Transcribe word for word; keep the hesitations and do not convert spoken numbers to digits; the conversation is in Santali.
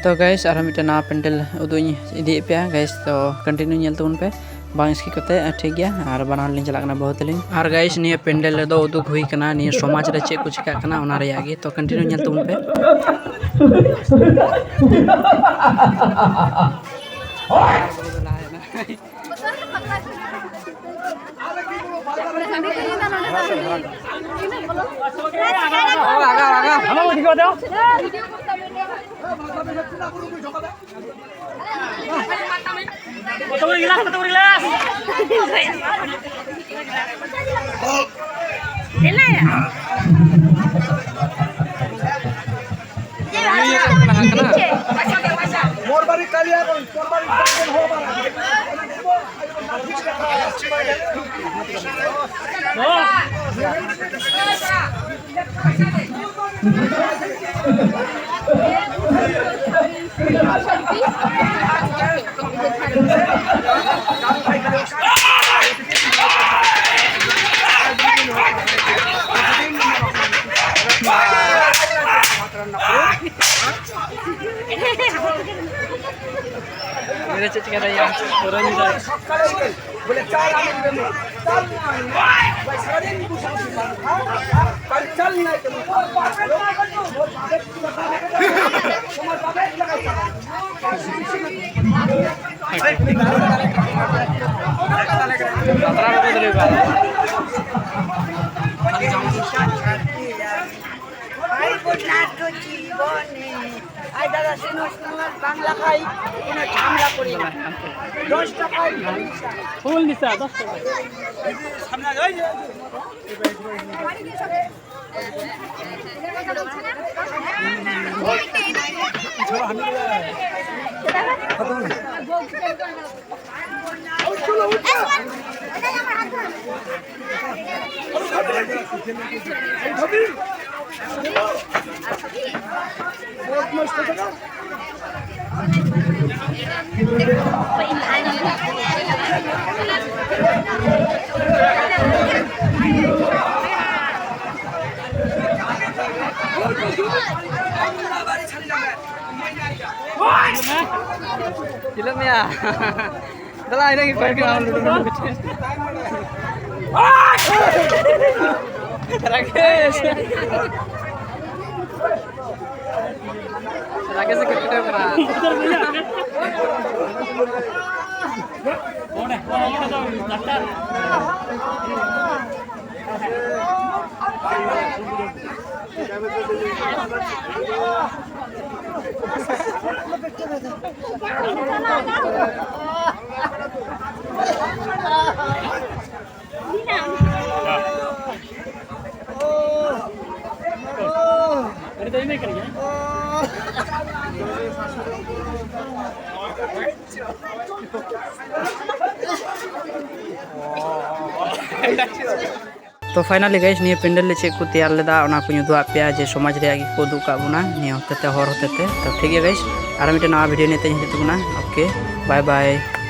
ᱛᱚ ᱜᱟᱭᱤᱥ, ᱟᱨᱦᱚᱸ ᱢᱤᱫᱴᱮᱱ ᱱᱟᱣᱟ ᱯᱮᱱᱰᱮᱞ ᱩᱫᱩᱜ ᱤᱧ ᱤᱫᱤᱭᱮᱫ ᱯᱮᱭᱟ ᱜᱟᱭᱤᱥ, ᱛᱚ ᱠᱚᱱᱴᱤᱱᱤᱭᱩ ᱧᱮᱞ ᱛᱟᱵᱚᱱ ᱯᱮ, ᱵᱟᱝ ᱥᱠᱤᱯ ᱠᱟᱛᱮ, ᱴᱷᱤᱠ ᱜᱮᱭᱟ᱾ ᱟᱨ ᱵᱟᱱᱟ ᱦᱚᱲ ᱞᱤᱧ ᱪᱟᱞᱟᱜ ᱠᱟᱱᱟ ᱵᱟᱹᱦᱩ ᱛᱟᱹᱞᱤᱧ᱾ ᱟᱨ ᱜᱟᱭᱤᱥ, ᱱᱤᱭᱟᱹ ᱯᱮᱱᱰᱮᱞ ᱨᱮᱫᱚ ᱩᱫᱩᱜ ᱦᱩᱭ ᱠᱟᱱᱟ ᱱᱤᱭᱟᱹ ᱥᱚᱢᱟᱡᱽ ᱨᱮ ᱪᱮᱫ ᱠᱚ ᱪᱤᱠᱟᱹᱜ ᱠᱟᱱᱟ, ᱚᱱᱟ ᱨᱮᱭᱟᱜ ᱜᱮ᱾ ᱛᱚ ᱠᱚᱱᱴᱤᱱᱤᱭᱩ ᱧᱮᱞ ᱛᱟᱵᱚᱱ ᱯᱮ᱾ ᱠᱚᱛᱚ ᱜᱤᱞᱟᱥ, ᱠᱚᱛᱚ ᱜᱤᱞᱟᱥ᱾ ᱪᱮᱫ ᱪᱤᱠᱟᱹ ᱫᱟᱲᱮᱭᱟᱜᱼᱟ? ᱯᱩᱨᱟᱹ ᱧᱤᱫᱟᱹ᱾ ভাই বোন নাট্য জীবনে। আই দাদা, শুনো, শুনো, বাংলা খাই, কোনো ঝামেলা করি না। দশ টাকায় ফুল দিছে, দশ টাকা। সামনে যাই। ᱪᱮᱫ ᱢᱮᱭᱟ? ᱫᱟᱞᱟ, ᱤᱱᱟᱹ ᱜᱮ ᱠᱚᱭᱮᱠ ᱫᱤᱱ᱾ ᱨᱟᱠᱮᱥ᱾ ᱨᱟᱠᱮᱥ ᱮ ᱠᱟᱹᱴᱠᱟᱹᱴ ᱠᱟᱱᱟ᱾ ᱛᱚ finally guys, ᱱᱤᱭᱟᱹ ᱯᱮᱱᱰᱮᱞ ᱨᱮ ᱪᱮᱫ ᱠᱚ ᱛᱮᱭᱟᱨ ᱞᱮᱫᱟ, ᱚᱱᱟ ᱠᱚᱧ ᱩᱫᱩᱜ ᱟᱫ ᱯᱮᱭᱟ, ᱡᱮ ᱥᱚᱢᱟᱡᱽ ᱨᱮᱭᱟᱜ ᱜᱮᱠᱚ ᱩᱫᱩᱜ ᱟᱠᱟᱫ ᱵᱚᱱᱟ ᱱᱤᱭᱟᱹ ᱦᱚᱛᱮᱛᱮ, ᱦᱚᱨ ᱦᱚᱛᱮᱛᱮ᱾ ᱛᱚ ᱴᱷᱤᱠ ᱜᱮᱭᱟ guys, ᱟᱨ ᱢᱤᱫᱴᱮᱱ ᱱᱟᱣᱟ video ᱱᱤᱭᱮ ᱛᱮᱧ ᱦᱤᱡᱩᱜ ᱛᱟᱵᱚᱱᱟ᱾ Okay, bye bye᱾